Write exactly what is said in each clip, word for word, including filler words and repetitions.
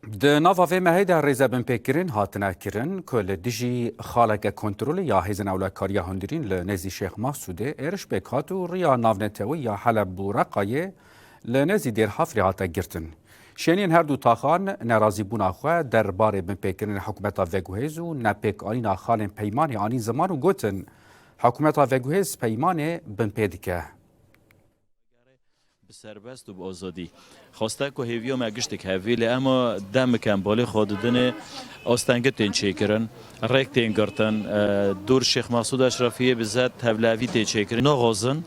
Di nava vê mehê de rêze binpêkirin hatine kirin ku li dijî xaleke kontrolê ya hêzên ewlekariya hundirîn li nêzî Şêx Masûdê êriş pêk hat û riya navnetewî ya Heleb û Reqayê li nêzî Dêr Hafrê hate girtin. Şêniyên her du taxan nerazîbûna xwe derbarê binpêkirinê hikûmeta veguhêz û nepêkanîna xalên peymanê anîn ziman û gotin, hikûmeta veguhêz peymanê binpê dike. Bi serbest û bi azadî. Xweste ku hêviya me giştik hevî, lê ema demik em balê xwe didinê, astengî tên çêkirin, rêk tên girtin, e, dûr Şêx Mexsûd Eşrefiyê bi zet tevlevî tê çêkirin. Naxwazin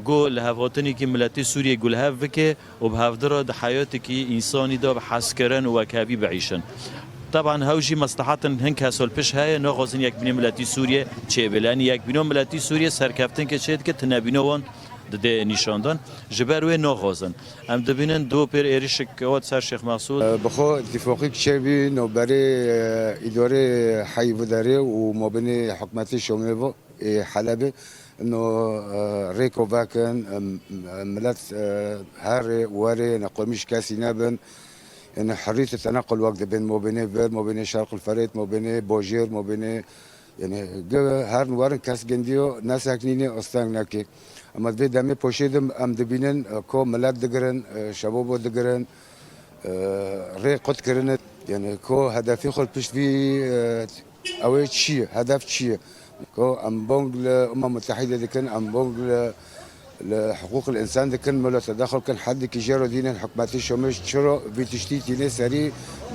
ku li hevhatinekî miletî Sûriyê ku li hev bike û bi hevdi re di heyatekî însanî de bi hezkirin û wekhevî biîşin. Teban hew jî meslehetin hin keso li pişt heye, naxwazin yekbînê miletî Sûriyê çêbê. Lê enî yekbîno miletî Sûriyê serkeftinke çêdike, tinebîno wan dide nîşandan. Ji ber wê naxwazin. Em dibînin du pêr êrişik hat ser Şêx Mexsûd. Bi xwe îtîfaqîk çêbî navberê îdarê heyî viderê û mabênê hikûmetê Şamê ve ê Helebê. No rêko vekin, milet herê werê, ne qomîş kesî nebin. Yani herît tenequl wek dibên mabênê vir, mabênê Şerq el Ferêt, mabênê Bajêr, mabênê Yani gi herin werin kes gindiyo neseknînê asteng nekê. Ema vê demê poşê dim em dibînin ko milet digirin, şebobo digirin, rê qut kirine. Yani ko hedefê xwe pişt vî ew ê çi ye, hedef çi ye? Ko em bong li Umma Mutehîde dikin, em bong li li hiqûqil însan dikin, milo tedexul kin, heddekî jê re dînin hikûmetê Şamê çiro vî tiştî tînê serî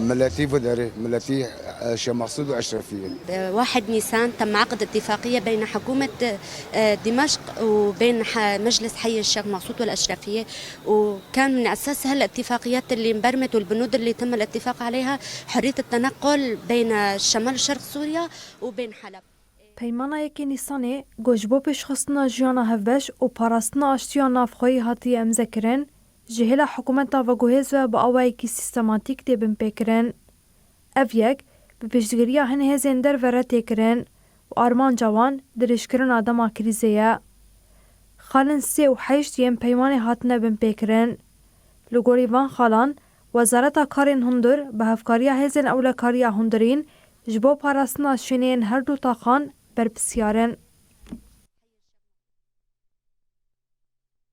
miletî biderê, miletî Şêx Mexsûd û Eşrefiyê. واحد نيسان تم عقد اتفاقية بين حكومة دمشق وبين مجلس حي الشيخ مقصود والأشرفية، وكان من أساس هالاتفاقيات اللي انبرمت والبنود اللي تم الاتفاق عليها حرية التنقل بين شمال وشرق سوريا وبين حلب. Peymana yekê Nîsanê ku ji bo pêşxistina jiyana hevbeş û parastina aştiya navxweyî hatiye îmzekirin, ji hêla hikûmeta veguhêz ve bi awayekî sîstematîk tê binpêkirin. Ev yek bi piştgiriya hin hêzên derve re tê kirin û armanca wan dirêjkirina dema krîzê ye. Xalên sê û heşt yên peymanê hatine binpêkirin. Li gorî van xalan, Wezareta Karên Hundir bi hevkariya Hêzên Ewlekariya Hundirîn ji bo parastina şûneyên her du taxan berpirsiyar in.